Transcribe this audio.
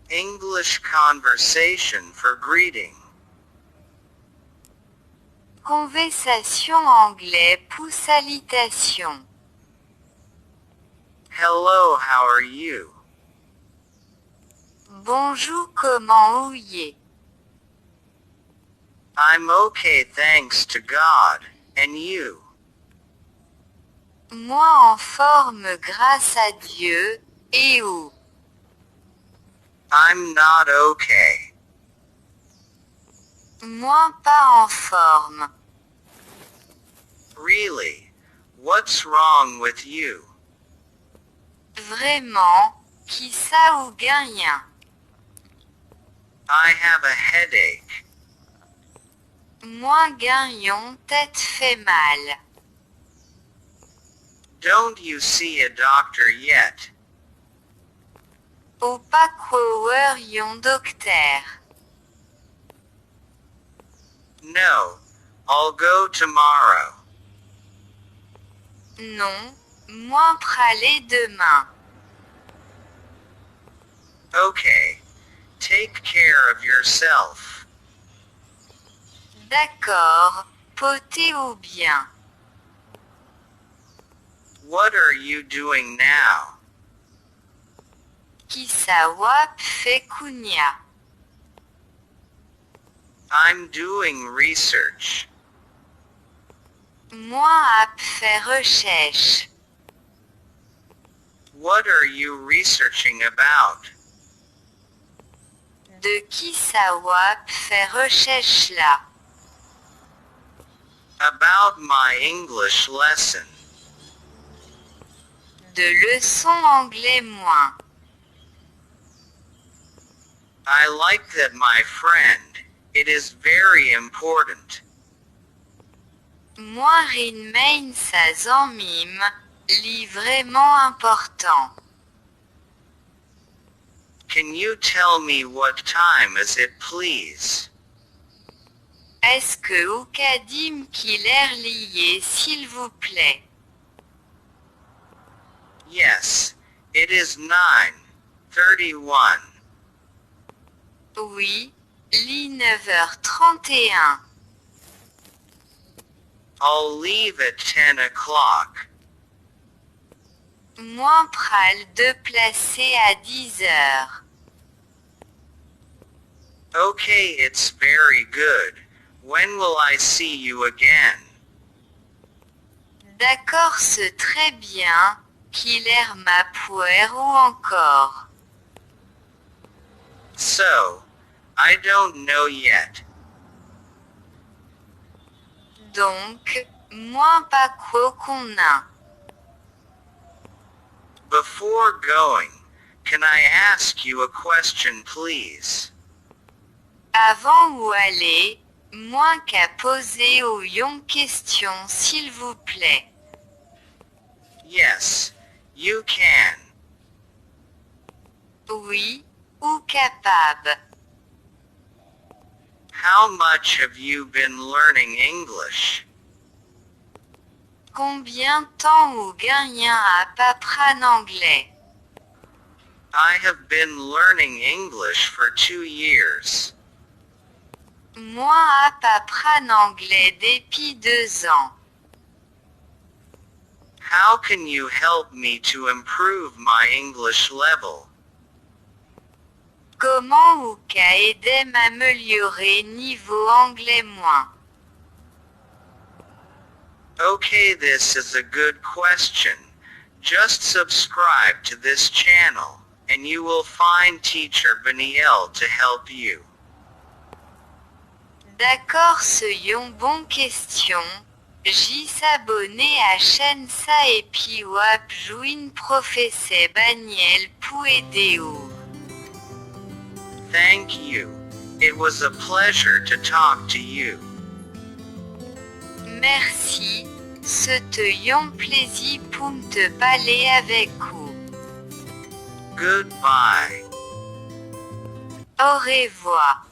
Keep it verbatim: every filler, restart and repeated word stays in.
English conversation for greeting. Konvèsasyon anglè pou salitasyon. Hello, how are you? Bonjou, kòman ou ye? I'm okay, thanks to God. And you? Mwen anfòm, gras a Dye, e ou? I'm not okay. Mwen pa anfòm. Really? What's wrong with you? Vrèman, kisa ou genyen? I have a headache. Mwen gen yon tèt fè mal. Don't you see a doctor yet? Ou pa ko wè yon doktè? No, I'll go tomorrow. Non, mwen prale demen. Okay, take care of yourself. Dakò, pote ou byen. What are you doing now? Kisa w ap fè kounye a? I'm doing research. Mwen ap fè rechèch. What are you researching about? De kisa w ap fè rechèch la? About my English lesson. De leson anglè mwen. I like that, my friend. It is very important. Mwen renmen sa, zanmi m, li vrèman enpòtan. Can you tell me what time is it, please? Èske ou ka di m kilè li ye, silvouplè? Yes, it is nine thirty-one. Wi, li nèf è tranteyen. I'll leave at ten o'clock. Mwen pral deplase a diz è. Okay, it's very good. When will I see you again? Dakò, se trè byen. Kilè m ap wè ou ankò? So, I don't know yet. Donk, mwen pa ko konnen. Before going, can I ask you a question, please? Avan ou ale, mwen ka poze ou yon kesyon, silvouplè? Yes, you can. Wi, ou kapab. How much have you been learning English? Konbyen tan ou genyen ap aprann anglè? I have been learning English for two years. Mwen ap aprann anglè depi de zan. How can you help me to improve my English level? Kòman ou ka ede m amelyore nivo anglè mwen? Okay, this is a good question. Just subscribe to this channel, and you will find Teacher Beniel to help you. Dakò, se yon bon kesyon. Jis abòne a chèn sa epi w ap jwenn Pwofesè Beniel pou ede w. Thank you. It was a pleasure to talk to you. Mèsi, se te yon plezi pou m te pale avèk ou. Goodbye. Orevwa.